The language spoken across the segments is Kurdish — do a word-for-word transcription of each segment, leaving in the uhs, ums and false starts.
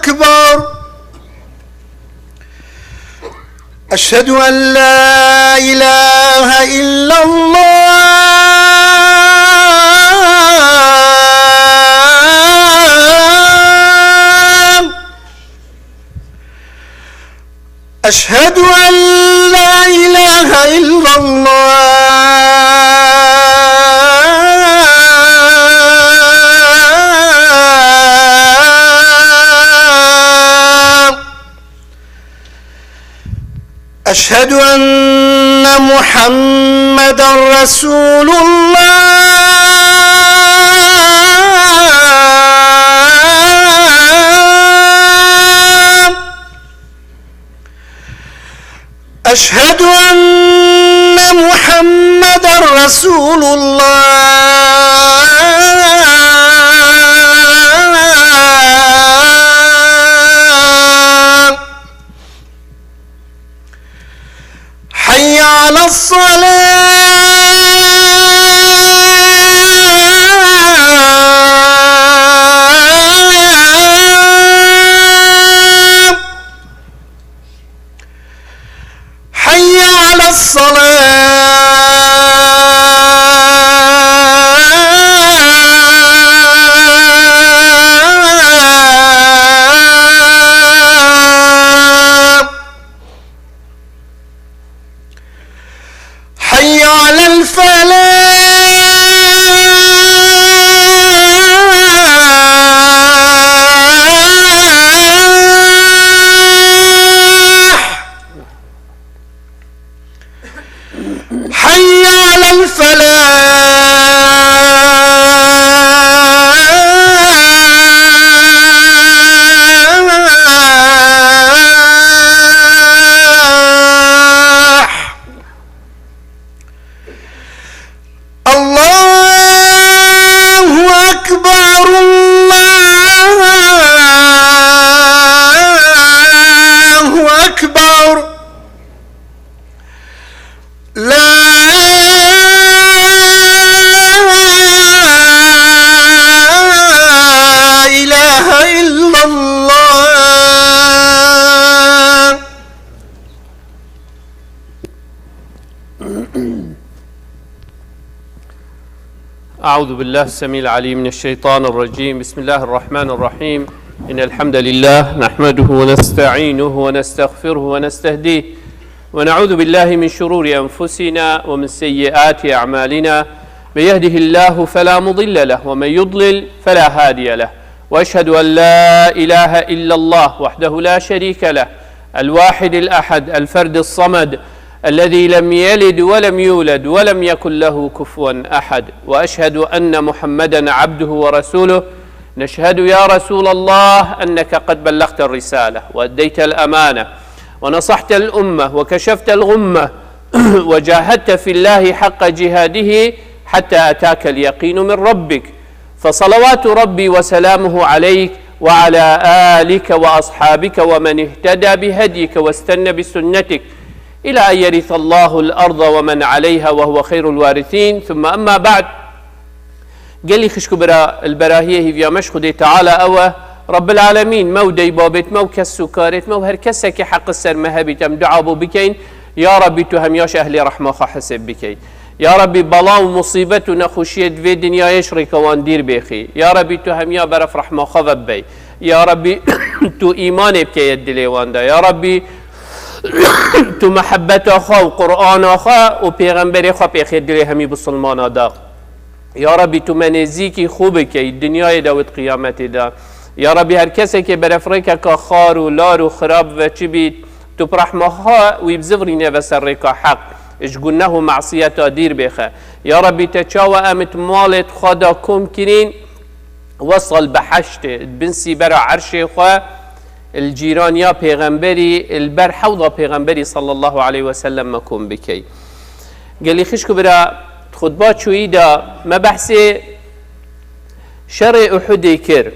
أكبر. أشهد أن لا إله إلا الله. أشهد أن لا إله إلا الله. أشهد أن محمدا رسول الله. أشهد أن محمدا رسول الله. حي على الصلاة. حي على الصلاة. حي على الفلاح. حي على الفلاح. الله أكبر، الله أكبر. لا إله إلا الله. أعوذ بالله السميع العليم من الشيطان الرجيم. بسم الله الرحمن الرحيم. إن الحمد لله نحمده ونستعينه ونستغفره ونستهديه، ونعوذ بالله من شرور أنفسنا ومن سيئات أعمالنا. من يهده الله فلا مضل له، ومن يضلل فلا هادي له. وأشهد أن لا إله إلا الله وحده لا شريك له، الواحد الأحد، الفرد الصمد، الذي لم يلد ولم يولد ولم يكن له كفوا أحد. وأشهد أن محمدا عبده ورسوله. نشهد يا رسول الله أنك قد بلغت الرسالة وأديت الأمانة ونصحت الأمة وكشفت الغمة وجاهدت في الله حق جهاده حتى أتاك اليقين من ربك، فصلوات ربي وسلامه عليك وعلى آلك وأصحابك ومن اهتدى بهديك واستنى بسنتك إلى أن يرث الله الأرض ومن عليها وهو خير الوارثين، ثم أما بعد. Gelî xişk û bira, li berahiyê hîviya me ji Xwedê Teala ew e, Rabbil Alemîn, me û deybabêt me û kes û karêt me û her kesekî heq li ser me hebît, em dua bo bikeyin, Ya Rabbî, tu hemiya ji ehlê rehma xwe hesêb bikey. Ya Rabbî, bela û musîbet û nexweşiyê di vê dinyayê ji rêka wan dîr bêxî. Ya Rabbî, tu hemiya beref rehma xwe ve bibey. Ya Rabbî, tu îmanê bikeye dilê wan de. Ya Rabbî, tu mihebeta xwe û Qur'ana xwe û pêxemberê xwe pêxê dilê hemî bisilmana de. Ya Rabbî, tu me nêzîkî xwe bikey, dinyayê de û di qiyametê de. Ya Rabbî, her kesekê berefrêkeka xar û lar û xirab ve çi bît, tu bi rehma xwe wî bizivirîne ve ser rêka heq, ji guneh û masiyeta dîr bêxe. Ya Rabbî, te çawa em di malê xwe de kom kirîn, wesal behiştê, di bin sîbera erşê xwe, li cîraniya pêxemberî, li ber hewda pêxemberî sallallahu aleyhi ve sellem me kom bikey. Gelî xişk û bira, di xutba çûyî de me behsê şerê Uhudê kir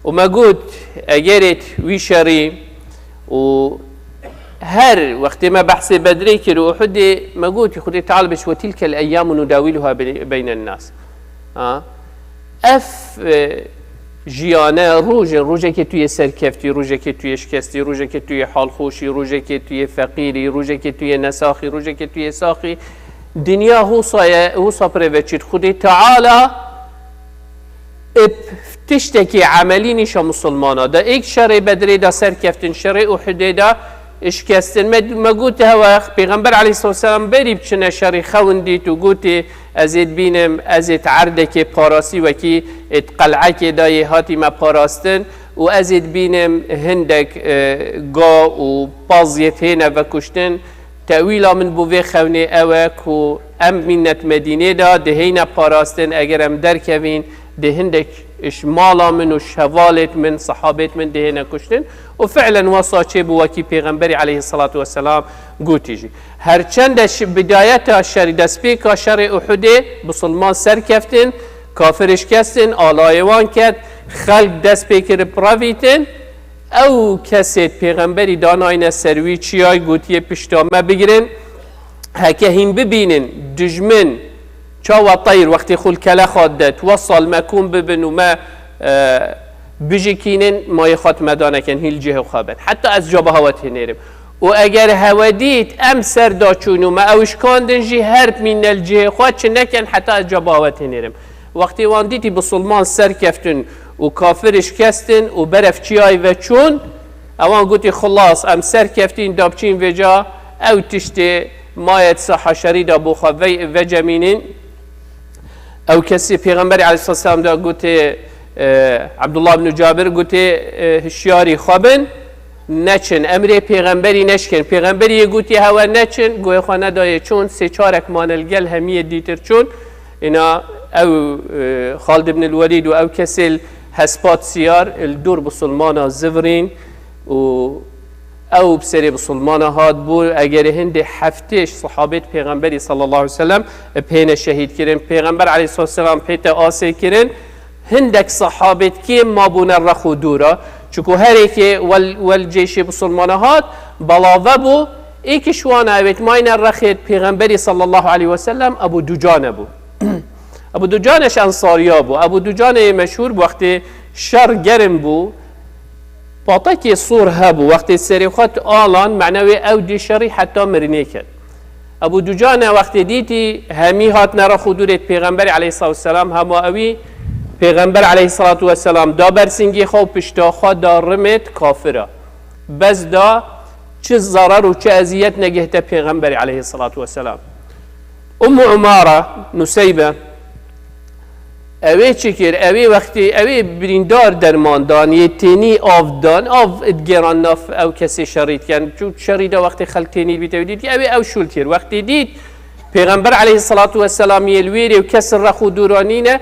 û me got, egerê wî şerî û her wextê me behsê Bedrê kir û Uhudê, me got, Xwedê Teala bêje, "Ve tilkel eyyamu nudawiluha beynen nas." Ha? Ev, e, Jiyane roj in, rojekê tu yê serkeftî, rojekê tu yê şikestî, rojekê tu yê halxweşî, rojekê tu yê feqîrî, rojekê tu yê nesaxî, rojekê tu yê saxî. Dinya husa ye, husa pir e veçît. Xwedê Teala ib tiştekî emelî nîşa misilmana da. Êk şerê Bedrê da serkeftin, şerê Uhudê da şikestin. Me, me got hewe, Pêxember aleyhisselam berî biçine şerî xewin dît û gotê, ez ê dibînim, ez ê di erdekê parasî wekî ê di qel'ekê de yê hatî me parastin û ez ê dibînim hindek, e, ga û paz yê têne vekuştin. Tewîla min bo vê xewnê ew e ku em mînet Medînê de dihêne parastin, eger em derkevîn, dê hindek ji mala min û şevalêt min, sehabêt min dihêne kuştin. Û fi'len wesa çêbû, wekî Pêxemberî aleyhisselatu vesselam gotî jî. Her çende şi-, bidayeta şerî, destpêka şerê Uhudê, bisilman serkeftin, kafir şikestin, alayê wan ket, xelk dest pê kir pirevîtin. Ew kesê Pêxemberî danayne ser wî çiyay, gotiye, pişta me bigirin. Heke hîn bibînin dijmin çawa teyr wextê xwe li kelexa didet, wesal me kom bibin û me, e, bijikînin, mayê xwe di me da nekin, hîn li cihê xwe bin. Heta ez caba hewa tênêrim. Û eger hewe dît, em ser da çûn û me ew şikandin jî, her mîne li cihê xwe çi nekin, heta ez caba hewa tênêrim. Wextê wan dîtî bisilman serkeftin û kafir şikestin û berev çiyayê ve çûn, ewan gotî, xilas, em serkeftîn, da biçîn vêca, ew tiştê mayê di saha şerî de bo xwe ve-, vecemînin. Ew kesî Pêxemberî aleyhisselam da gotê, e, Abdullah bin Cabir gotê, e, hişyarî xwe bin, neçin, emrê Pêxemberî neşkin. Pêxemberî yê gotiye hewe neçin, guhê xwe nedayê çûn, sê çarek mane li gel hemiyê dîtir çûn. Îna ew, e, Xalid ibn el-Welîd û ew kesê li hespat siyar li dûr bisilmana zivirîn û ew bi serê bisilmana hat bû. Egerê hindê heftê ji sehabêt Pêxemberî sallallahu aleyhi ve sellem pêne şehîd kirin. Pêxember aleyhisselam pê te asê kirin. Hindek sehabêt kêm mabûne rex û dûra. Çiku herêkê wel, wel cêşê bisilmana hat, belave bû. Êk ji wan evêt mayne rexêt Pêxemberî sallallahu aleyhi ve sellem Ebu Ducane bû. Ebu Ducane ji Ensariya bû. Ebu Ducane yê meşhûr bû, wextê şer germ bû, patekê sor hebû. Wextê serê xwe tu alan, mane wê ew dî şerî heta mirinê ket. Ebu Ducane wextê dîtî hemî hatine rex û dûrê Pêxemberê aleyhissalatu vesselam, hema ewî Pêxember aleyhissalatu vesselam da bersingê xwe û pişta xwe da rimêt kafira. Bes da çi zarar û çi eziyet negihte Pêxemberê aleyhissalatu vesselam. Ummu Umara, Nuseybe, ewê çi kir? Ewê wextê, ewê birîndar derman dan, yê tênî av dan, av digêran nav ew kesê şerî diken. Çû şerî de wextê xelk tênî bît, ewê dît, ewê ew şûl kir. Wextê dît, Pêxember aleyhissalatu vesselam yê li wêrê û kes rex û dûra nîne,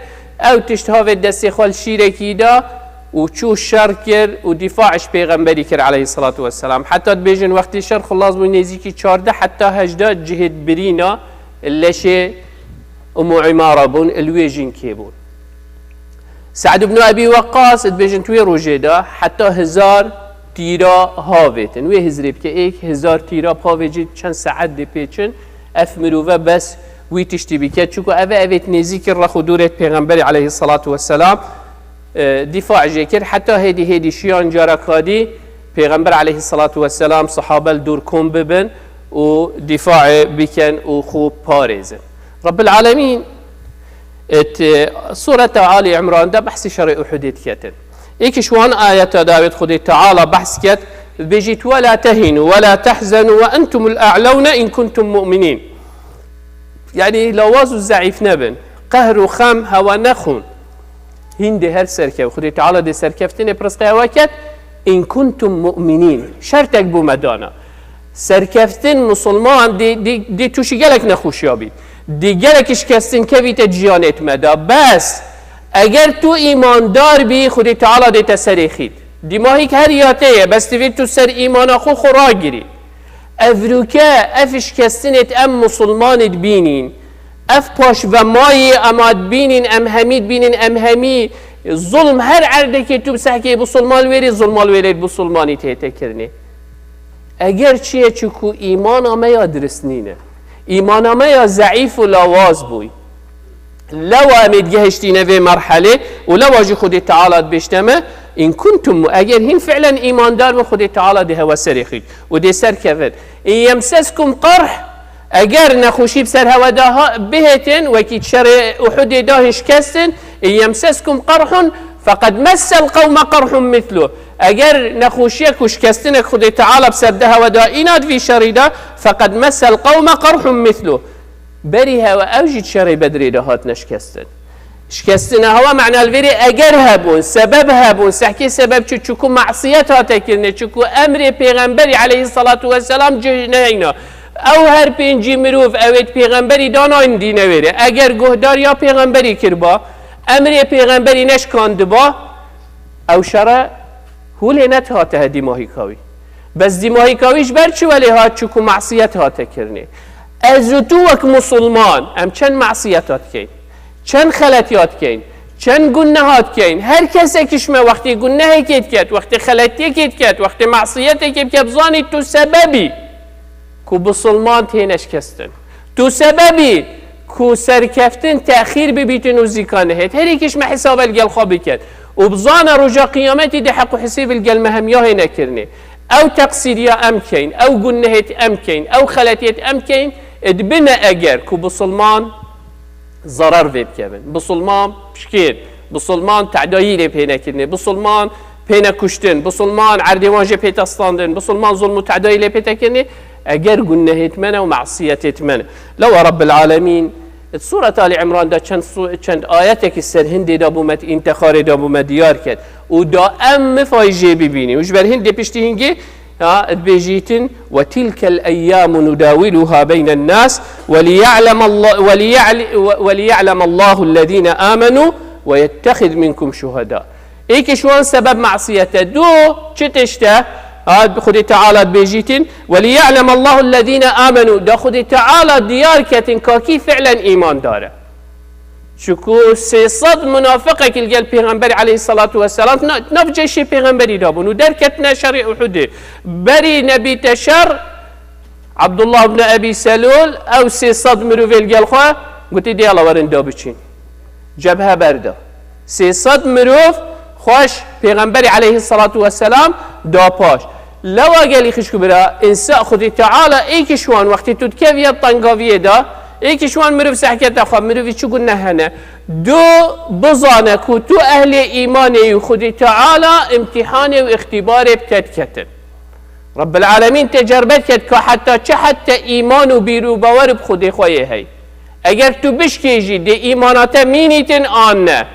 ew tişt havê destê xwe li şîrekî da û çû şer kir û dîfa ji Pêxemberî kir aleyhissalatu vesselam. Heta dibêjin wextê şer xilas bû nêzîkî çardeh heta hejdeh cihêt birîna leşê Umu Umara bûn, li wê jînkê bûn. Se'd ibn Ebî Weqqas dibêjin tu wê rojê de heta hezar tîra havêtin. Wê hizrê bike êk hezar tîra havê cî çend saet dê pêçin, ev mirove bes wî tiştî bike. Çiku ev e, evêt nêzîkî rex û dûrêt Pêxemberê aleyhissalatu vesselam, e, dîfa jê kir. Heta hêdî hêdî şiyan careka dî Pêxember aleyhissalatu vesselam sahabe li dûr kom bibin û dîfaê bikin û xwe parêzin. Rabbil Alemîn, et, e, Sureta Ali Imran de behsî şerê Uhudê diketin. Êk ji wan ayeta dawêt Xwedê Teala behs ket, dibêjît, "Ve la tehînû ve la tehzenû ve entumul a'lewne in kuntum mu'minîn." Yanî lawaz û zeîf nebin. Qehr û xem hewa nexwin. Hîn dê her serkev. Xwedê Teala dê serkeftinê piristqe hewa ket, "In kuntum mu'minîn." Şertek bo me dana. Serkeftin musulman dê, dê, dê tûşî gelek nexweşiya bît. Dê gelek şikestin kevîte ciyanêt me de. Bes, eger tu îmandar bî, Xwedê Teala dê te serê xît. Dîmahîk her ya te ye, bes divê tu ser îmana xwe xwe ragirî. Evrûke, ev şikestinêt em musulmanêt bînîn. Ev paşvemayê em ad bînîn, em hemî dibînîn, em hemî zulm her erdekê tu bi sehkê musulman wêrê, zulmal wêrê musulmanî tête kirinê. Eger çi ye, çiku îmana me ya dirist nîne. Îmana me ya zeîf û lawaz bûy. Lewa em ê digehiştîne vê merhelê û lewa jî Xwedê Teala dibêjte me, "In kuntum", eger hîn fi'len îmandar bin, Xwedê Teala dê hewe serê xît û dê serkevin. "In yemseskum qarh", eger nexweşî bi ser hewe de ha-, bihêtin, wekî şerê Uhudê de hîn şikestin, "In yemseskum qarhun feqed messel qewme qarhun mithlu." Eger nexweşiyek û şikestinek Xwedê Teala bi ser de hewe de îna di vî şerî de, "feqed messel qewme qarhun mithlu." Berî hewe ew jî di şerê Bedrê de hatine şikestin. Şikestina hewe mena li vêrê eger hebûn, sebeb hebûn, sehkê sebeb çi, çiku masiyet hate kirine, çiku emrê Pêxemberî aleyhissalatu vesselam cih neyna. Ew her pêncî mirov ew ê di Pêxemberî danayîn dîne wêrê. Eger guhdar ya Pêxemberî kiriba, emrê Pêxemberî neşkandiba, ew şere hûlê netihate he dîmahîka wî. Bes dîmahîka wî ji ber çi welê hat? Çiku masiyet hate kirinê. Ez û tu wek musulman, em çend masiyeta dikeyn, çend xeletiya dikeyn, çend gunneha dikeyn. Her kesekî ji me wextê gunnehekê diket, wextê xeletiyekê diket, wextê masiyetekê bike, bizanî tu sebebî ku bisilman têne şikestin. Tu sebebî ku serkeftin texîr bibîtin û zîka nehêt. Her yekî ji me hesaba li gel xwe biket. Û bizane roja qiyametî de heq û hesêb li gel me hemiya hêne kirinê. Ew teqsîriya em keyn, ew gunehêt em keyn, ew xeletiyêt em keyn, dibine eger ku bisilman zarar vê bikevin. Bisilman pişkêr, bisilman tedayî lê pê nekirinê, bisilman pê nekuştin, bisilman erdê wan jê pê testandin, bisilman zulm û tedayî lê pê tekirinê, eger gunehêt me ne û masiyetêt me ne. Lewa Rabbil Alemîn, di Sûret Ali Imran de çend su-, çend ayetekî ser hindê de bû me, întexarê de bû me diyar ket. Û da em mifayî jê bibînî. Û ji ber hindê piştî hingê, ya, dibêjîtin, "Ve tilkel eyyamu nudawiluha beynen nas, ve liya'lem Allah, ve liya'li-, ve, ve liya'lem Allahu ellezine amenu ve yettehiz minkum şuhada." Êkî ji wan sebeb masiyete. Du, çi tişte? Ha, Xwedê Teala dibêjîtin, "Ve liya'lem Allahu ellezine amenu." Da Xwedê Teala diyar ketin ka kî fi'len îmandar e. Çiku sê sed munafiqek li gel Pêxemberî aleyhissalatu vesselam na-, nav cêşê Pêxemberî de bûn û derketine şerê Uhudê. Berî nebîte şer, Abdullah ibn Ebî Selûl, ew sê sed mirovê li gel xwe, gotî, "Dê yala werin da biçîn." Cebhe berda. Sê sed mirov xweş Pêxemberî aleyhissalatu vesselam da paş. Lewa gelî xişk û bira, însa Xwedê Teala êkî ji wan wextê tu dikevî ya tengaviyê de, êkî ji wan mirov sehkete xwe, mirovî çi guneh hene. Du bizane ku tu ehlê îmanê yî, Xwedê Teala îmtîhanê û îxtîbarê bi te diketin. Rabbil Alemîn tecerbe diket ka heta çi hette îman û bîr û bawer bi Xwedê xwe yê hey. Eger tu bişkêjî dê îmana te mînîtin an ne.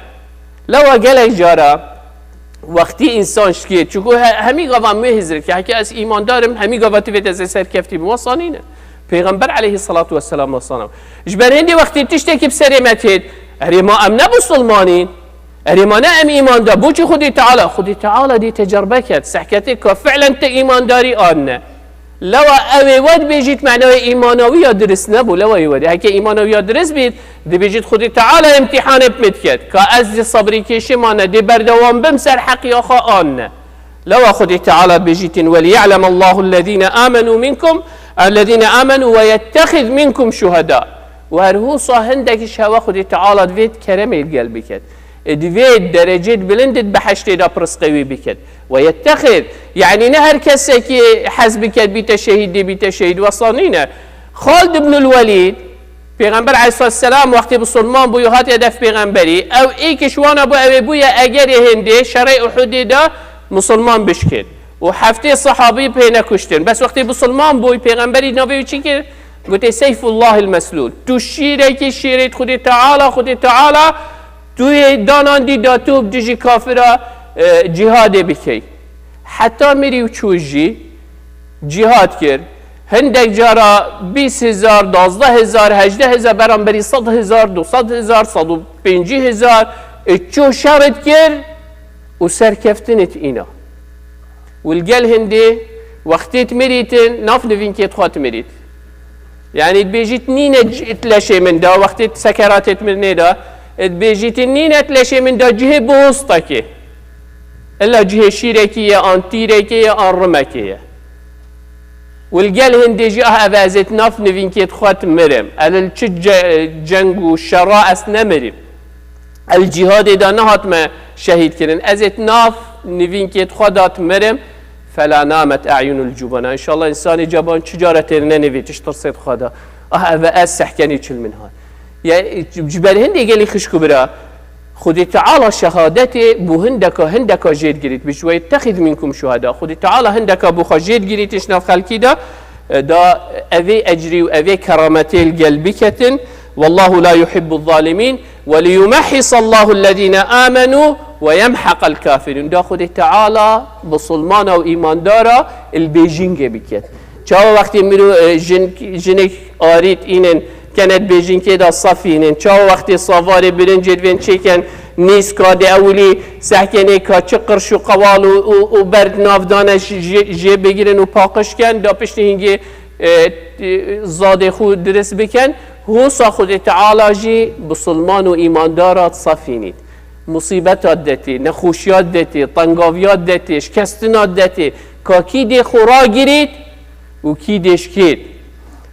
Lewa gelek cara wextî însan şikê, çunku he-, hemî gava wê hizir ke, heke ez îmandar im, hemî gava tu vê te zê serkeftî bi wesa nîne. Pêxember aleyhissalatu vesselam wesa nam. Ji ber hindê wextê tiştekî bi serê me têt, erê ma em ne musulmanîn? Erê ma ne em îman da? Bo çi Xwedê Teala? Xwedê Teala dê tecerbe ket, sehketê ka fi'len te îmandarî an ne. Lewa ew ê we dibêjît, mena wê îmana wî ya dirist nebû, lewa ê we dê. Heke îmana wî ya dirist bît, dibêjît Xwedê Teala îmtîhanê bi min diket. Ka ez di sebrî kêşê mane, dê berdewam bim ser heqiya xwe an ne. Lewa Xwedê Teala dibêjîtin, "Weliya'lem Allahu ellezîne amenu minkum, ellezîne amenu ve yettehiz minkum şuheda." Û her wisa hindek ji hewe Xwedê Teala divêt keremê li gel biket. Divê derecê bilind di behiştê de bi rizqê wî biket. Ve yettehiz, yanî ne her kesekî hez biket bîte şehîd, dê bîte şehîd, wesa nîne. Xalid ibnul Welîd, Pêxember aleyhissalatu vesselam wextê bisilman bû, hatiye def pêxemberî, ew êk ji wana bû, ew ê bûye egerê hindê şerê Uhudê de misilman bişkên. Û heftê sehabî pê nekuştin. Bes wextê bisilman bûy, pêxemberî navê wî çi kir? Gotê, "Seyfullahil meslûl." Tu şîrekî şêrê Xwedê Teala, Xwedê Teala tu yê danandî da tu bi dijî kafira, e, cihadê bikey. Heta mirî û çû jî cihad kir. Hindek cara bîst hezar, duwazdeh hezar, hejdeh hezar, beramberî sed hezar, du sed hezar, sed û pêncî hezar, e, çû şer dikir û serkeftinê tîna. Û li gel hindê wextê dimirîtin, nav nivînkê xwe dimirît. Yanî dibêjît nîne c-, leşê min da, wextê sekeratê mirinê da, dibêjît nîne leşê min da cihê bihostekê. Illa cihê şîrekî ye, an tîrekê ye, an rimekê ye. Û li gel hindê jî, ah, ev ez ê di nav nivînkê di xwe di mirim. Ez li çi ce-, ceng û şera ez nemirîm. Ez li cîhadê de nehatime şehîd kirin. Ez ê di nav nivînkê di xwe de di mirim. Fela namet e'yunul cubana. Înşallah însanê ceban çi cara têrine nivî tişt tirsê di xwe de. Ah, ev ez sehkenî çil min hat. Ya, ji ber hindê gelî xişk û bira. Xwedê Teala şehadetê bo hindeka, hindeka jê digirît. Bi ji we yettexid minkum şuhada. Xwedê Teala hindeka bo xwe jê digirît ji nav xelkî de, e, da evê ecrî û evê kerametê li gel biketin. Wallahu la yuhibbu zalimin. Ve liyumehhisa Allahu allazina amenu ve yemhaqal kafirin. Da Xwedê Teala bisilmana û îmandara li bêjingê biket. Çawa wextê miro, e, jin-, jinik arît înin kene di bêjingkê de sefînin. Çawa wextê savarê bilincê divên çêken nîska de ewilî sehkenê ka çi qirş û qewal û, û, û ber di nav dane jê, jê, jê bigirin û paqij ken, da piştî hingê, e, e, zadê xwe dirist biken. Hosa Xwedê Teala jî bisilman û îmandara sefînît. Musîbeta detê, nexweşiya detê, tengaviya detê, şikestina detê, ka kî dê xwe ragirît û kî dê şikêt.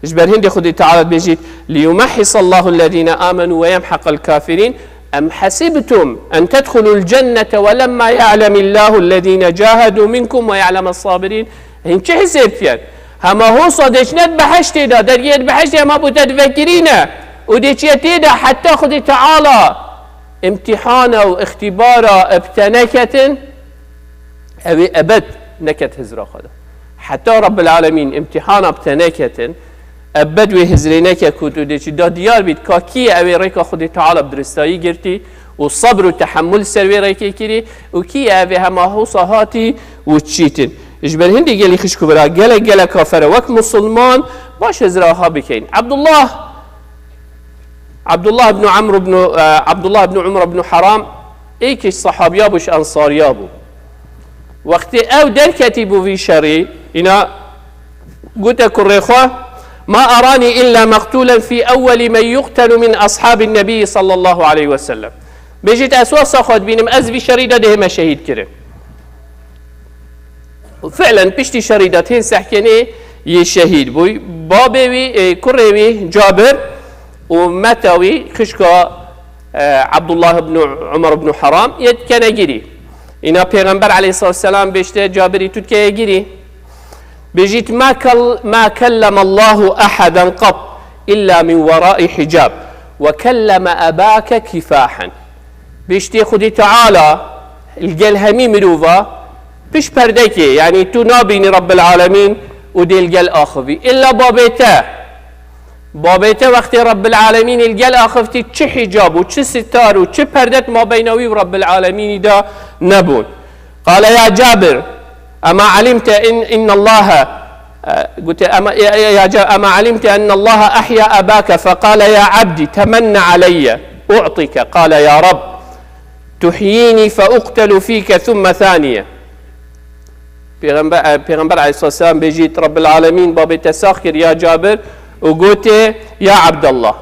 Ji ber hindê Xwedê Teala dibêjît, "Liyumehhisa Allahu allazina amenu ve yemhaqal kafirin. Em hasibtum en tedhulul cennete ve lemma ya'lemillahu allazina cahadu minkum ve ya'lemas sabirin." Hîn çi hesêb dikin? Hema hosa dê çine di behiştê de, dergehê di behiştê hema bo te divekirîne û dê çiye tê de heta Xwedê Teala îmtîhana û îxtîbara bi te neketin, ew ê ebed neket hizra xwe de. Heta Rabbil Alemîn îmtîhana bi te neketin, ebed wê hizrê neke ku tu dê çi da diyar bît ka kî ye ew ê rêka Xwedê Teala bi diristayî girtî û sebr û tehemul ser wê rêkê kirî û kî ye ev ê hema hosa hatî û çîtin. Ji ber hindê gelî xişk û bira gelek gelek kafere wek musulman baş hizra ha bikeyn. Abdullah Abdullah ibn Amr ibn, e, Abdullah ibn Umar ibn Haram êk ji sahabiya bû, ji ensariya bû. Wextê ew derketî bû vî şerî, îna gote kurê xwe, "Ma arani illa meqtulen fî ewweli men yuqtelu min ashabin nebî sallallahu aleyhi ve sellem." Bêjît, "Ez wesa xwe dibînim, ez vî şerî de dihême şehîd kirin." Fi'len piştî şerî de tên Sehkenê yê şehîd bû. Babê wî, e, kurê wî Cabir û meta wî xişka, e, Abdullah ibn Umar ibn Haram yê dikene girî. Îna Pêxember aleyhissalatu vesselam bêjte Cabirî tu dikeye girî. Bêjît, "Ma kal-, ma kelleme Allahu ahadan qat illa min werai hicab ve kelleme ebake kifahen." Bêjtê Xwedê Teala li gel hemî mirova piş perdekê, yanî tu nabînî Rabbil Alemîn û dê li gel axivî. Îlla babê te. Babê te wextê Rabbil Alemînê li gel axivtî çi hicab û çi sitar û çi perde di mabeyna wî û Rabbil Alemînî de nebûn. Qale ya Cabir, ema alimte in, innallaha, e, gote, ema, ya, ya, ya Ca-, ema alimte ennallaha ahya abake, feqale ya abdî, temenne aleyye, u'tike. Qale ya Rab, tuhyînî fe uqtelu fîke thumme thaniye. Pêxember, e, Pêxember aleyhisselam bêjît, Rabbil Alemîn babê te sax kir ya Cabir û gotê, ya Abdallah,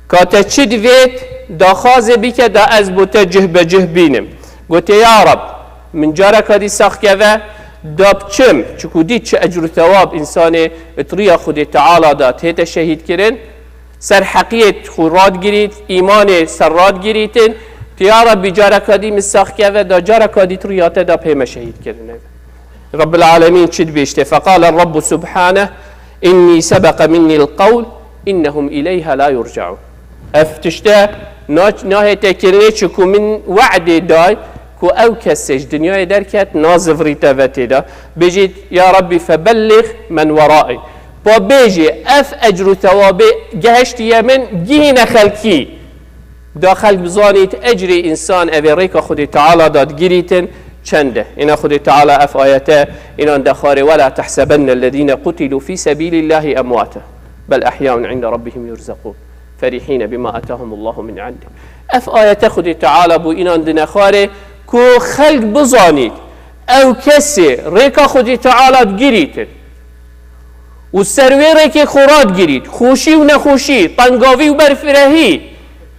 ka te çi divêt, daxwazê bike da ez bo te cih be cih bînim. Gotê, ya Rab, min careka dî sax keve, da biçim, çiku dît çi ecr û thewab însanê it riya Xwedê Teala da tête şehîd kirin. Ser heqiyê xwe radigirît, îmanê ser radigirîtin. Tu ya Rabbî careka dî min sax keve, da careka dî tu riya te da pê me şehîd kirine. Rabbil Alemîn çi dibêjte? Feqale Rabbu subhane, innî sebeqe minnî l-qewl, innehum ileyha la yurcaun. Ev tişte na-, nahête kirinê çi ku min we'dê day, ku ew kesê ji dinyayê derket, nazivirîte ve tê de. Bêjît, ya Rabbî febelliğ men weraî. Pa bêjê, ev ecr û thewabê gehiştiye min, gihîne xelkî. Da xelk bizanît, ecrê însan evê rêka Xwedê Teala da digirîtin çend e. Îna Xwedê Teala ev ayete înan dexwarê, "Wela tehsebennellezîne qutilû fî sebîlillâhi emwate. Bel ehyaun inde rabbihim yurzekûn. Ferihîne bima atahumullahu min indih." Ev ayete Xwedê Teala bo înan dine xwarê ku xelk bizanît, ew kesê rêka Xwedê Teala digirîtin û ser wê rêkê xwe radigirît, xweşî û nexweşî, tengavî û berfirehî,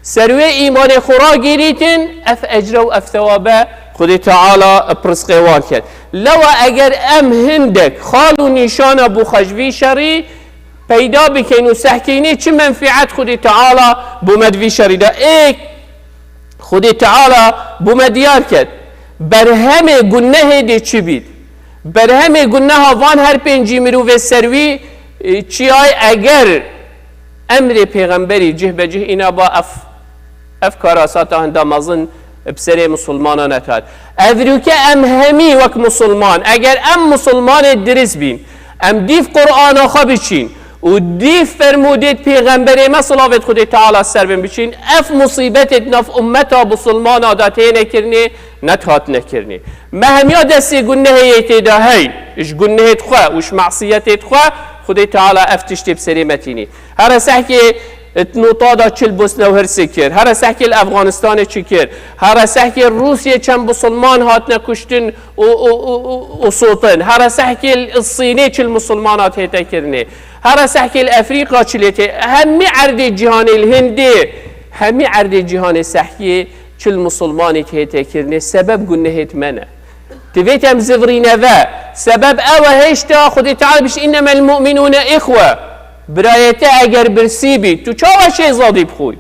ser wê îmanê xwe ragirîtin, ev ecre û ev thewabe Xwedê Teala bi rizqê wan ket. Lewa eger em hindek xal û nîşana bo xwe ji vî şerî peyda bikeyn û sehkînê, çi menfîet Xwedê Teala bo me di vî şerî de? Êk Xwedê Teala bo me diyar ket. Berhemê gunehê dê çi bît? Berhemê guneha van her pêncî mirovê ser wî, e, çiyay eger emrê pêxemberî cih be cih îna ba ev, ev karasata hinda mezin bi serê misilmana nehat. Evrûke em hemî wek misilman, eger em misilmanê dirist bîn, em dîv Qur'ana xwe biçîn û dîv fermûdêt pêxemberê me, silavêt Xwedê Teala ser bin, biçîn, ev musîbetêt nav ummeta misilmana de têne kirinê, nedihatine kirinê. Me hemiya destê gunehê yê tê de hey, ji gunehêt xwe û ji masiyetêt xwe, Xwedê Teala ev tiştê bi serê me tînî. Here sehkê nota da çil Bosna û Hersek kir. Here sehkê li Efganistanê çi kir. Here sehkê Rûsiyê çend misilman hatine kuştin û, û, û, û, û sotin. Here sehkê li Sînê çil misilman hat hête kirinê. Here sehkê li Efrîqa çilê tê. Hemî erdê cîhanê li Hindê, hemî erdê cîhanê sehkê çil misilmanê hête kirinê. Sebeb gunehêt me ne. Divêt em zivirîne ve. Sebeb ew e hêşta Xwedê Teala bişt, "Înnemel mu'minûne îxwe." Birayê te eger birsî bî, tu çawa şêza dî bixwî?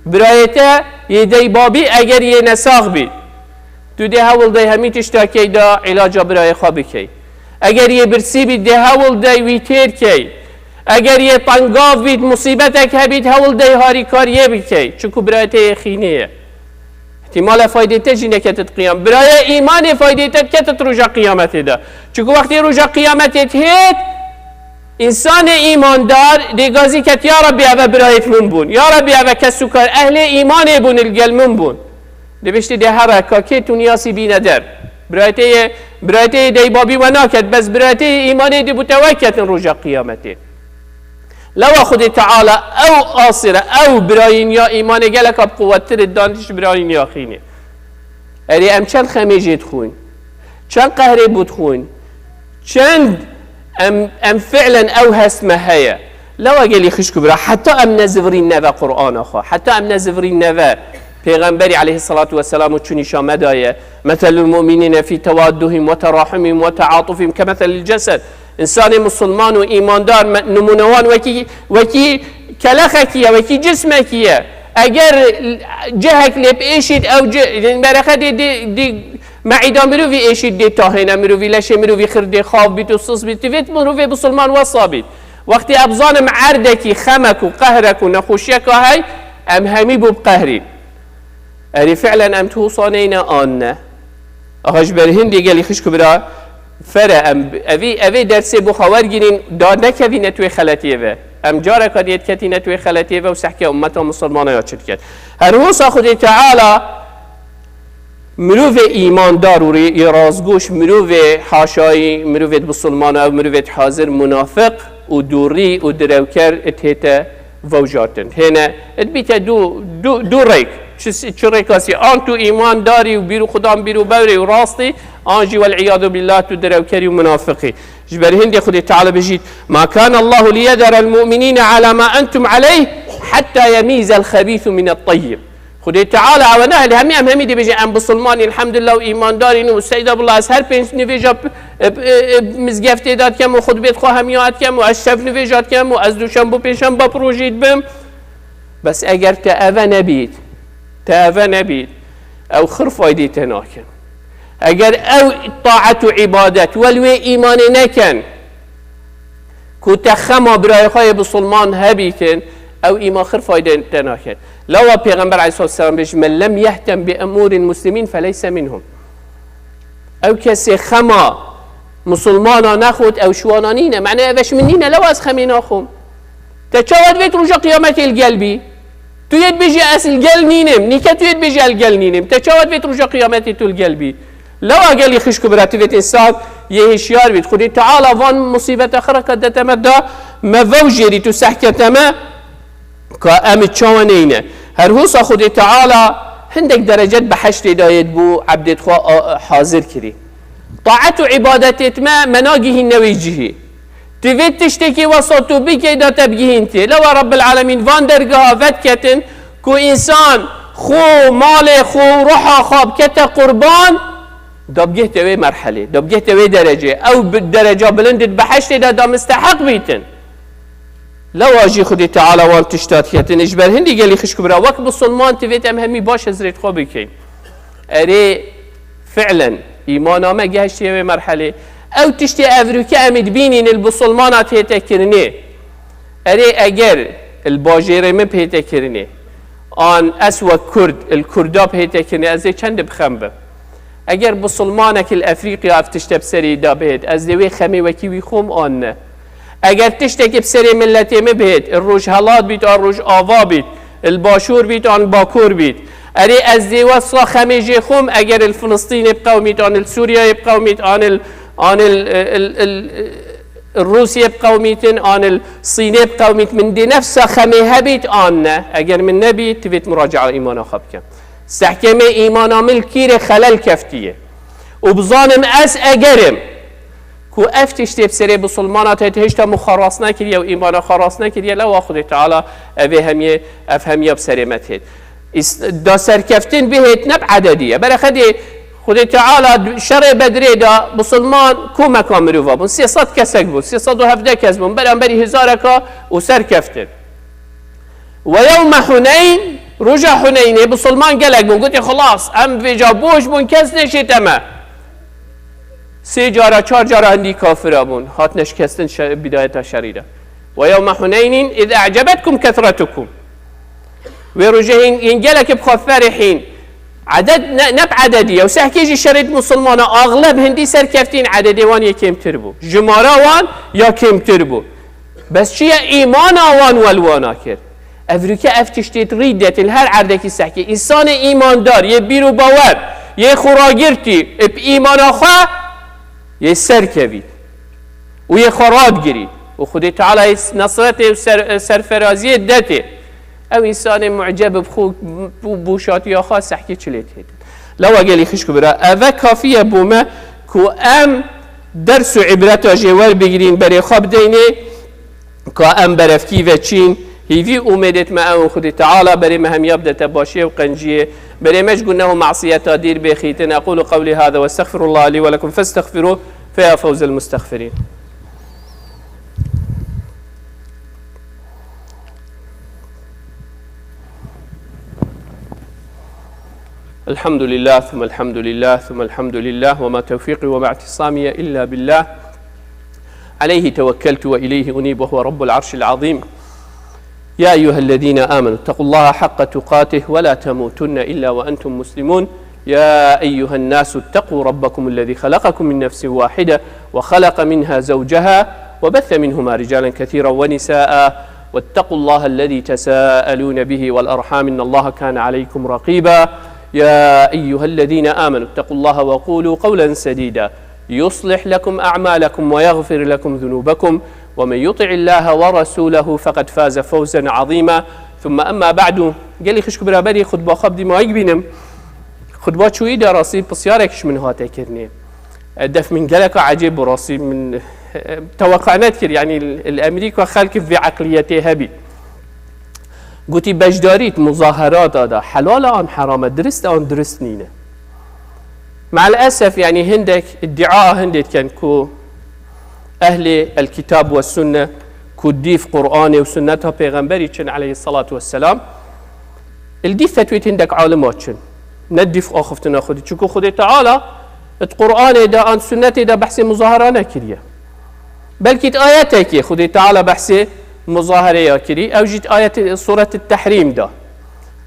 Birayê te yê deybabî eger yê nesax bî, tu dê hewl dey hemî tişta key da îlaca birayê xwe bikey. Eger yê birsî bît, dê hewl dey wî têr key. Eger yê tengav bît, musîbetek hebît, hewl dey harîkariyê bikey. Çunku birayê te yê xînê ye. Îhtîmal e faydê te jî neketit qiyam. Birayê îmanê faydê te diketit roja qiyametê de. Çunku wextê roja qiyametê dihêt, însanê îmandar dê gazî ket, "Ya Rabbî, eve birayêt min bûn. Ya Rabbî, eve kes û kar ehlê îmanê bûn, li gel min bûn." Dê biştî dê here ka kê tu niyasî bîne der. Birayê te yê, birayê te yê deybabî we naket, bes birayê te yê îmanê dê bo te weketin roja qiyametê. Lewa Xwedê Teala ew asire, ew birayîniya îmanê geleka bi quwettir e danî ji birayîniya xînê. Erê, em çend xemê jê dixwin, çend qehrê bo dixwin, çend em, em fi'len ew hest me heye. Lewa gelî xişk û bira, heta em nezivirîn neve Qur'ana xwe, heta em nezivirîn neve Pêxemberî aleyhissalatu vesselam û çi nîşa me daye. "Meselul mu'minîne fî tewadduhim ve terahumihim ve teatufihim kemeselil cesed." Însanê musulman û îmandar me-, nimûne wan wekî, wekî kelexekî ye, wekî cismekî ye. Eger cihek lê biêşît, ew ci-, berexe dê, dê, dê meîda mirovî êşît, dê tahêne mirovî, leşê mirovî xir dê xav bît û sis bît. Divêt mirovê musulman wesa bît. Wextê ez bizanim erdekî xemek û qehrek û nexweşiyeka hey, em hemî bo biqehrîn. Erê, fi'len em tu wisa neyne an ne. Aha, ji ber hindê gelî xişk û bira, fere em evî, evê dersê bo xwe wergirîn, da nekevîne tu wê xeletiyê ve. Em careka diyê diketîne tu wê xeletiyê ve û sehke ummeta musulmana ya çi diket. Her wisa Xwedê Teala mirovê îmandar û rê-, yê rastgoş, mirovê haşayî, mirovê musulman û ew mirovê hazir munafiq û dûrî û direwker dihête vewjartin. Hêne, dibîte du, du, du rêk. Çi, çi rêkasî? An tu îmandarî û bîr û xudan bîr û bewrê û rastî, an jî wel iyadu billah tu direwkerî û munafiqî. Ji ber hindê Xwedê Teala bijît, "Ma kana Allahu liyedera al-mu'minina ala ma entum aleyh hatta yemiza al-khabisu min at-tayyib." Xwedê Teala ewe ne, hemî em hemî dibêjin, em bisilmanî, elhamdulillah, û îmandarîn û seyda billah, ez her pênc nivêja p-, e, e, e, mizgeftê de dikem û xutbêt xwe hemiya dikem û ez şev nivêja dikem û ez duşembe û pêşembe bi rojî dibim. Bes eger te eve nebît, te eve nebît, ew xir faydê te nakin. Eger ew taet û îbadet wel wê îmanê neken, ku te xema birayê xwe yê bisilman hebîtin, ew îman xir faydê te nakin. Lawa Pêxember aleyhissalatu vesselam bêjî, "Men lem yehtem bi umuril muslimin feleyse minhum." Ew kesê xema musulmana nexwit, ew ji wana nîne. Mane ev ji min nîne, lewa ez xemê naxwim. Te çawa divêt roja qiyametê li gel bî? Tu yê dibêjî ez li gel nînim. Nîke tu yê dibêjî ez li gel nînim. Te çawa divêt roja qiyametê tu li gel bî? Lewa gelî xişk û bira, divêt însan yê hişyar bît. Xwedê Teala van musîbeta xiraka dete me da, me vewjêrît û sehkete me. Ka em çawa neyne. Her hosa Xwedê Teala hindek derecet behiştê dayêt bo ebdêt xwe a-, hazir kirî. Taet û îbadetêt me, me nagihîne wê cihî. Divê tiştekî wesa tu bikey da te bigihîntê. Lewa Rabbil Alemîn van dergeha vediketin ku însan xwe, malê xwe û ruha xwe bikete qurban, Da bigihte wê merhelê, da bigihte wê derecê. Ew bi dereca bilind di beheştê de da misteheq bîtin. Lewa jî Xwedê Teala wan tişta diketin. Ji ber hindî gelî xişk û bira, wek misilman divêt em hemî baş hizrêt xwe bikeyn. Erê, fi'len, îmana me gehiştiye wê merhelê. Ew tiştê evrûke em ê dibînîn li misilmana tête kirinê. Erê, eger li bajêrê min pête kirinê, an ez wek Kurd, li Kurda pête kirinê, ez ê çend dibixem bim. Eger misilmanek li Efrîqya ev tişte bi serê da bihêt, ez dê wê xemê wekî wî xwim an ne? Eger tiştekî bi serê miletê min bihêt, li Rojhelat bît, an Rojava bît, li Başûr bît, an Bakur bît, erê ez dê wesa xemê jê xwim, eger li Filistînê biqewmît, an li Sûriyeyê biqewmît, an li, an li, li, li, li Rûsiyê biqewmîtin, an li Sînê biqewmît, min dê nefsa xemê hebît, an ne? Eger min nebît, divêt muraca'a îmana xwe bikim. Sehkemê îmana min li kîrê xelel keftiye. Û bizanim ez egerim ku ev tiştê bi serê bisilmana te hişta min xwe rast nekiriye û îmana xwe rast nekiriye, lewa Xwedê Teala ev ê hemiyê, ev hemiya bi serê me têt. Îs-, da serkeftin bihêt ne bi ededî ye. Berê xedê Xwedê Teala şerê Bedrê de bisilman komeka mirova bûn. Sê sed kesek bûn, sê sed û hevdeh kes bûn, beramberî hezareka û serkeftin. Ve yewme Huneyn, roja Huneynê bisilman gelek bûn. Gotin, xilas, em vêca boş bûn, kes nêşête me. Sê cara, çar cara hindî kafira bûn. Hatine şikestin şe-, bidayeta şerî de. Ve yewme Huneynin iz e'cebetkum kesretukum. Wê rojê hîn, hîn gelek bi xwe ferihîn. Eded ne, ne bi ededî ye. Sehkê jî şerê di misilmana axleb hindî serkeftîn, ededê wan yê kêmtir bû. Jimara wan ya kêmtir bû. Bes çi ye îmana wan welwana kir? Evrûke ev tiştê rîdetê li her erdekî sehkê. Însanê îmandar, yê bîr û bawer, yê xuragirtî, ê bi îmana xwe yê serkevî û yê xwe radgirî û Xwedê Teala yê nesretê û ser-, serferaziyê detê. Ew însanê muceb bi xwe û boşatiya xwe sehkê çi lê têtin. Lewa gelî xişk û bira, eve kafî ye bo me ku em ders û îbreta jê werbigirîn, berê xwe bideynê, ka em berevkî veçîn, hîvî û umêdêt me ew in Xwedê Teala berê me hemiya bidete başiyê û qenciyê, berê me ji guneh û masiyeta dîr bêxîtin. أقول قولي هذا وأستغفر الله لي ولكم فاستغفروه فيا فوز المستغفرين. الحمد لله ثم الحمد لله ثم الحمد لله وما توفيقي وما اعتصامي إلا بالله. عليه توكلت وإليه أنيب وهو رب العرش العظيم. يا أيها الذين آمنوا اتقوا الله حق تقاته ولا تموتن إلا وأنتم مسلمون. يا أيها الناس اتقوا ربكم الذي خلقكم من نفس واحدة وخلق منها زوجها وبث منهما رجالا كثيرا ونساء واتقوا الله الذي تساءلون به والأرحام إن الله كان عليكم رقيبا. يا أيها الذين آمنوا اتقوا الله وقولوا قولا سديدا يصلح لكم أعمالكم ويغفر لكم ذنوبكم ومن يطع الله ورسوله فقد فاز فوزا عظيما. ثم أما بعد. Gelî xişk û biraberî, xutba xwe bi dîmayî bînim. Xutba çûyî de rastî pisyarek ji min hate kirinê. E, def min geleka ecêb bû rastî, min, e, teweqa nedikir, yanî li, li Amerîka xelk vê eqliyetê hebî. Gotî, beşdarî di muzaherata de helal e an heram e, dirist e an dirist nîne? Me'el esef, yanî hindek îdia hindê dikin ku ehlê el-kitab we sunne, ku dîf Qur'anê û sunneta pêxemberî çin aleyhissalatu vesselam, li dîf fetwê hindek alima çin. Ne dîf axiftina Xwedê. Çunku Xwedê Teala di Qur'anê de an sunnetê de behsê muzahera nekiriye. Belkî di ayetekê Xwedê Teala behsê muzahereya kirî, ew jî di ayetê Suret Tehrîm de.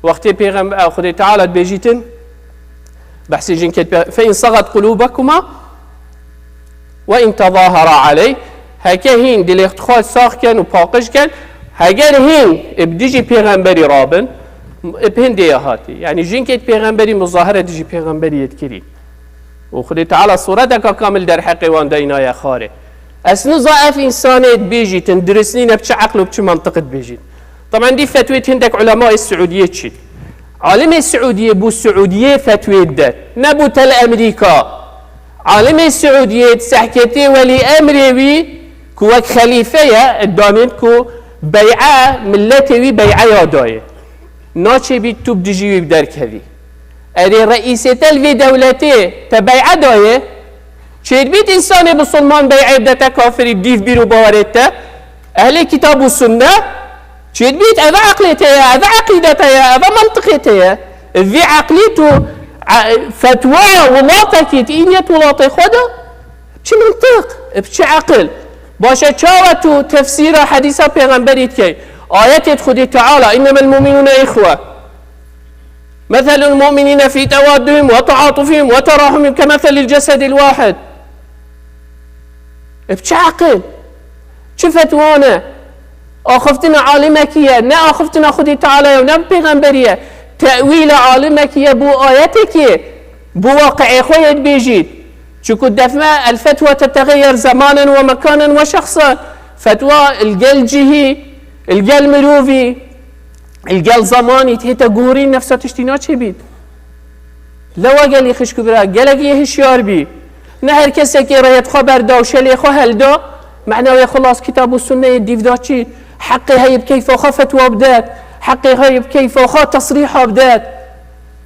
Wextê pêxember, Xwedê Teala dibêjîtin, behsê jinkê dibe, "Fe in sagat qulubekuma ve in tezahara aleyh." Heke hîn dilê xwe sax ken û paqij ken, heger hîn bi dijî pêxemberî rabin, bi hindê ya hatî. Yanî jinkê pêxemberî muzahere dijî pêxemberî yê dikirî. Û Xwedê Teala sûreteka kamil derheqê wan de înaye xwarê. Ez niza ev însanê dibêjîtin, dirist nîne, bi çi eql û bi çi mantiq dibêjît. Taban dî fetwê hindek ulemayê Siûdiyê çît. Alimê Siûdiyê bû Siûdiyê fetwê didet. Nebû tel Emerîka. Alimê Siûdiyê di sehketê welî emrê wî ku wek xelîfe ye, danîn ku bey'e, milletê wî bey'eya dayê. Naçêbî tu bi dijî wî derkevî. Erê reîsê te li vê dewletê te bey'e dayê? Çêdibît însanê bisilman bey'ê bide te kafirî dîv bîr û bawerê te? Ehlê kitab û sunne? Çêdibît eve eqlê te ye, eve eqîde te ye, eve mantiqê te ye? Vî eqlî tu e, fetwa welatekî tu îniyet welatê xwe de? Çi mantiq? Bi çi eqil? Baş e, çawa tu tefsîra hedîsa pêxemberî dikey? Ayetê Xwedê Teala, "Innemel mu'minûne îxwe." مثل المؤمنين في توادهم وتعاطفهم وتراحمهم كمثل الجسد الواحد. Bi çi eqil? Çi fetwa ne? Axiftina alimekî ye, ne axiftina Xwedê Teala ye û ne bi pêxemberî ye. Tewîla alimekî ye bo ayetekê, bo waqi'ê xwe yê dibêjît. Çiku defme el fetwa tetegeyer zemanen ve mekanen ve şexsen. Fetwa il gel cihî, il gel mirovî, il gel zemanî tête gorî nefsa tiştî naçêbît. Lewa gelî xişk û bira, gelek yê hişyar bî. Ne her kesekê rêyet xwe berda û şelê xwe helda, menawê xilas kitab û sunneyê dîvda çi, heqê heye bi keyfa xwe fetwa bidet, heqê heye bi keyfa xwe tesrîha bidet.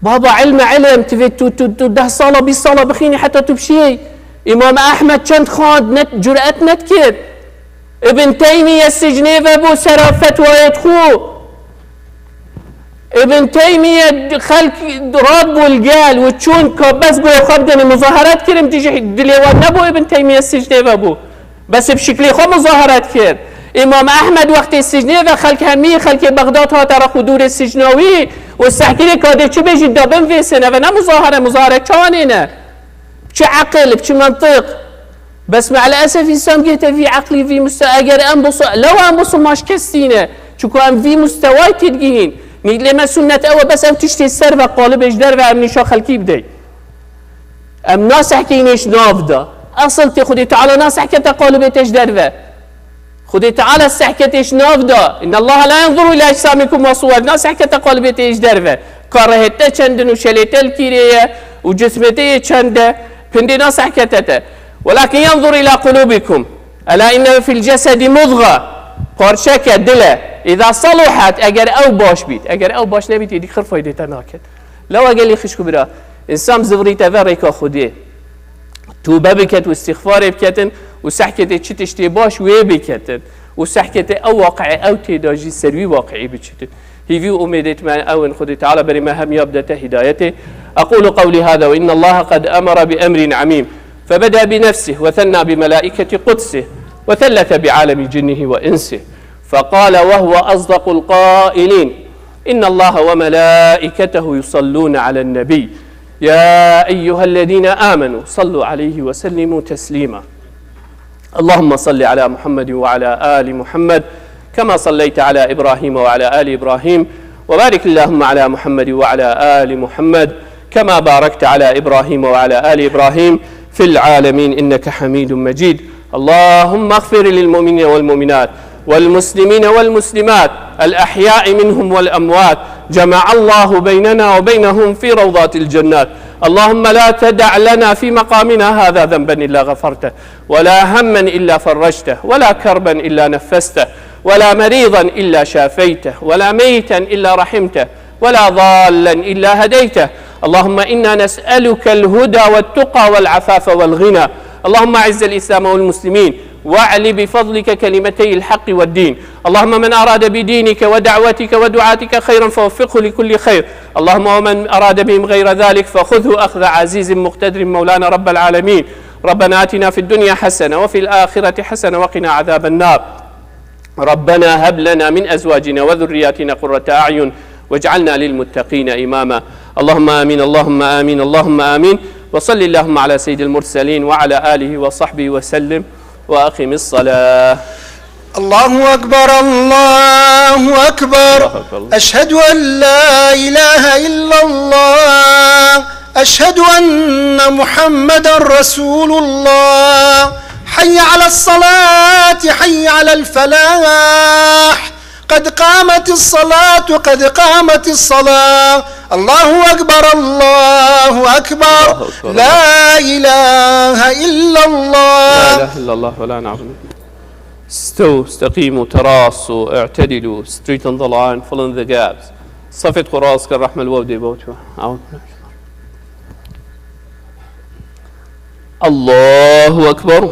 Baba, ilm e ilm, tu vê tu, tu, tu deh sala, bîst sala bixînî heta tu bişiyê. Îmam Ehmed çend xwend, net, cüret nedikir. Ibn Teymiye sicnê ve bû sera fetwayê xwe. Ibn Teymiye xelk rat bû li gel û çûn ka bes goya xwe bidinê, muzaharet kirin, dijî dilê wan nebû, Ibn Teymiye sicnê ve bû. Bes bi şiklê xwe muzaharet kir. Îmam Ehmed wextê sicnê ve xelk hemî xelkê Bexdad hate re hudûrê sicna wî û sehkirê kadê çi bêjî da bin vê sêne ve ne muzahare, muzahare çawanê ne? Bi çi eqil, bi çi mantiq? Bes me'lesef însan gihte vî eqlî, vî muste-, eger em biso-, lew em bisilman şikestî ne. Çiku em vî mustewayê têdigihîn. Nî lê me sunnet ew e, bes ew tiştê ser ve, qalibê ji derve em nîşa xelkî bidey. Em nasehkeyînê ji nav de. Esil tê Xwedê Teala nasehkete qalibê te ji derve. Xwedê Teala sehketê ji nav de. Innallaha la yanzuru ila ecsamikum ve suwar. Nasehkete qalibê te ji derve. Ka rehê te çend in û şelê te li kîrê ye û cismê te yê çend e. Pindê nasehkete te. Welakin yanzur ila qulubikum. Ela inne fil cesedi mudga. Parçeke dil e. Îza saluhat, eger ew baş bît. Eger ew baş nebît, êdî xir faydê te naket. Lewa gelî xişk û bira, însan zivirîte ve rêka Xwedê. Tûbe biket û îstîxfarê biketin û sehketê çi tiştê baş wê biketin û sehketê ew waqi'ê ew tê de jî ser wî waqi'î biçitin. Hîvî û umêdê me ew in, Xwedê Teala berî me hemiya bidete hîdayetê. أقول قولي هذا وإن الله قد أمر بأمر عميم، فبدأ بنفسه وثنى بملائكة قدسه وثلث بعالم جنه وإنسه، فقال وهو أصدق القائلين: إن الله وملائكته يصلون على النبي، يا أيها الذين آمنوا صلوا عليه وسلموا تسليما. اللهم صل على محمد وعلى آل محمد كما صليت على إبراهيم وعلى آل إبراهيم، وبارك اللهم على محمد وعلى آل محمد كما باركت على إبراهيم وعلى آل إبراهيم في العالمين إنك حميد مجيد. اللهم اغفر للمؤمنين والمؤمنات والمسلمين والمسلمات الأحياء منهم والأموات، جمع الله بيننا وبينهم في روضات الجنات. اللهم لا تدع لنا في مقامنا هذا ذنبا إلا غفرته، ولا هما إلا فرجته، ولا كربا إلا نفسته، ولا مريضا إلا شافيته، ولا ميتا إلا رحمته، ولا ضالا إلا هديته. اللهم إنا نسألك الهدى والتقى والعفاف والغنى. اللهم أعز الإسلام والمسلمين، وأعل بفضلك كلمتي الحق والدين. اللهم من أراد بدينك ودعوتك ودعاتك خيرا فوفقه لكل خير. اللهم ومن أراد بهم غير ذلك فخذه أخذ عزيز مقتدر مولانا رب العالمين. ربنا آتنا في الدنيا حسنة وفي الآخرة حسنة وقنا عذاب النار. ربنا هب لنا من أزواجنا وذرياتنا قرة أعين واجعلنا للمتقين إماما. اللهم آمين، اللهم آمين، اللهم آمين. وصل اللهم على سيد المرسلين وعلى آله وصحبه وسلم. وأقم الصلاة. الله أكبر، الله أكبر. الله أكبر. أشهد أن لا إله إلا الله. أشهد أن محمدا رسول الله. حي على الصلاة، حي على الفلاح. قد قامت الصلاة، قد قامت الصلاة. الله أكبر، الله أكبر. الله أكبر. لا إله إلا الله. لا إله إلا الله ولا نعبد. استووا، استقيموا، تراصوا، اعتدلوا، straighten the line, fill in the gaps. صفت قراصك الرحمة الودي بوتوا. أعوذ بالله. الله أكبر.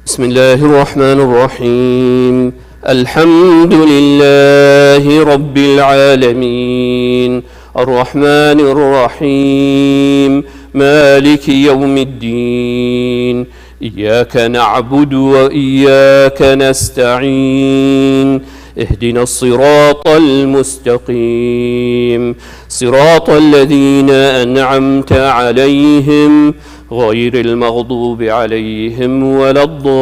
بسم الله الرحمن الرحيم. الحمد لله رب العالمين. الرحمن الرحيم. مالك يوم الدين. إياك نعبد وإياك نستعين. اهدنا الصراط المستقيم. صراط الذين أنعمت عليهم غير المغضوب عليهم ولا الضالين.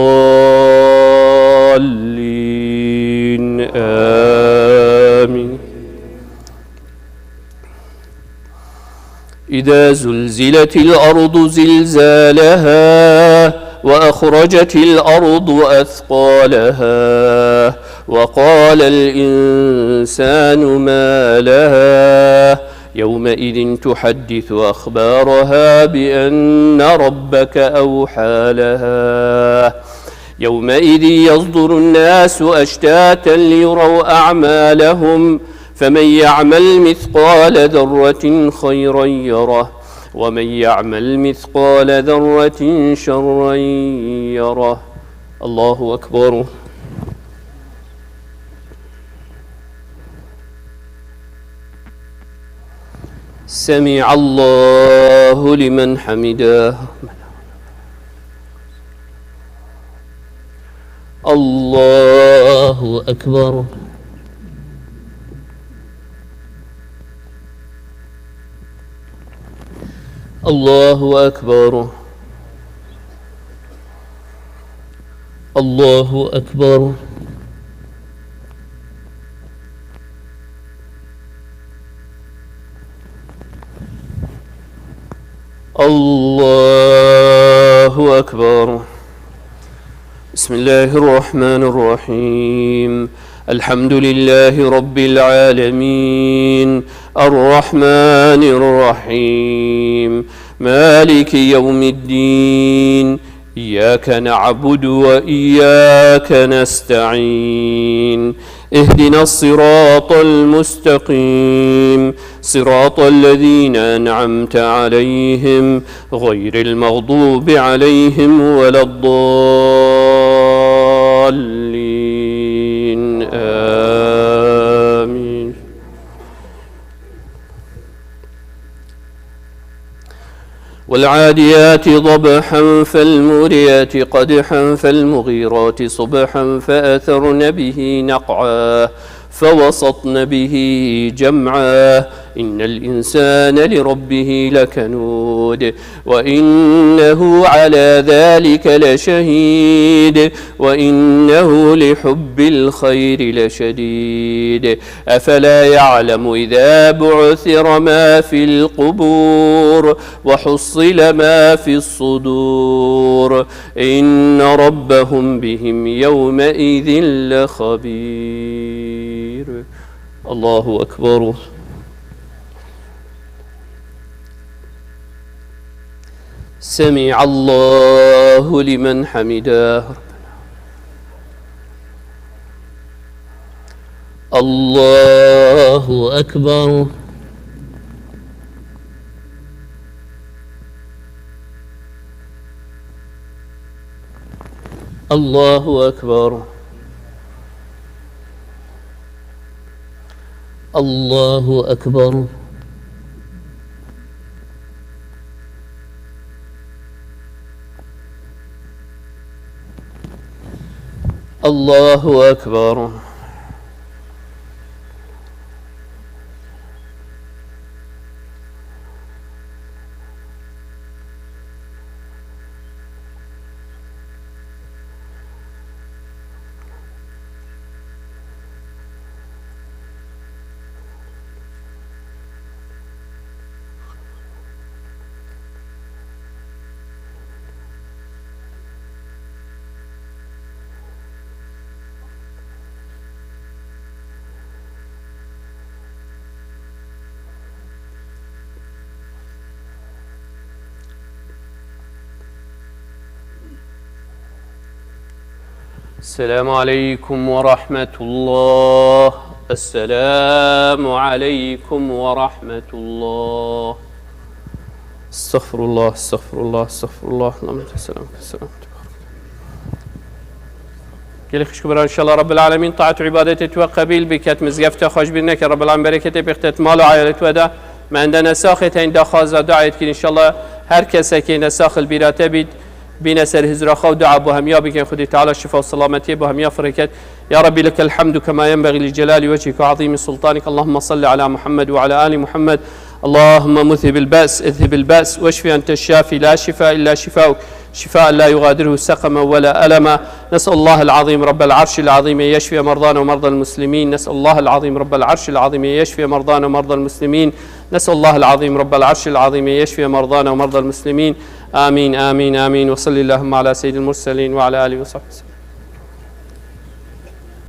آمين. إذا زلزلت الأرض زلزالها وأخرجت الأرض أثقالها وقال الإنسان ما لها يومئذ تحدث أخبارها بأن ربك أوحى لها. يومئذ يصدر الناس أشتاتا ليروا أعمالهم فمن يعمل مثقال ذرة خيرا يره ومن يعمل مثقال ذرة شرا يره. الله أكبر. سمع الله لمن حمده. الله أكبر. الله أكبر. الله أكبر. الله أكبر. بسم الله الرحمن الرحيم. الحمد لله رب العالمين. الرحمن الرحيم. مالك يوم الدين. إياك نعبد وإياك نستعين. اهدنا الصراط المستقيم. صراط الذين أنعمت عليهم غير المغضوب عليهم ولا الضالين. آمين. والعاديات ضبحا فالموريات قدحا فالمغيرات صبحا فأثرن به نقعا فوسطن به جمعا. إن الإنسان لربه لكنود وإنه على ذلك لشهيد وإنه لحب الخير لشديد. أفلا يعلم إذا بعثر ما في القبور وحصل ما في الصدور إن ربهم بهم يومئذ لخبير. الله أكبر. سمع الله لمن حمده. الله أكبر. الله أكبر. الله أكبر. الله أكبر. السلام عليكم ورحمة الله. السلام عليكم ورحمة الله. استغفر الله، استغفر الله، استغفر الله. اللهم أنت السلام، منك السلام. Gelî xişk û biran, înşallah Rabbil Alemîn taat û îbadetê tu qebîl biket, mizgefta xwe ji bîr neke, Rabbil Alemîn bereketê bixtet mal û ayelet we de. Me ende nesaxê teyn daxwaza duayê dikir, înşallah her kesekê nesax li bîra te bît, bîne ser hizra xwe û dua bo hemiya bikin, Xwedê Teala şifa û selametiyê bo hemiya firêket. يا رب لك الحمد كما ينبغي لجلال وجهك وعظيم سلطانك. اللهم صل على محمد وعلى آل محمد. اللهم مذهب البأس، اذهب البأس، واشف أنت الشافي، لا شفاء إلا شفاؤك، شفاء لا يغادره سقما ولا ألما. نسأل الله العظيم رب العرش العظيم أن يشفي مرضانا ومرضى المسلمين. نسأل الله العظيم رب العرش العظيم أن يشفي مرضانا ومرضى المسلمين. نسأل الله العظيم رب العرش العظيم أن يشفي مرضانا ومرضى المسلمين. آمين، آمين، آمين. وصل اللهم على سيد المرسلين وعلى آله وصحبه وسلم.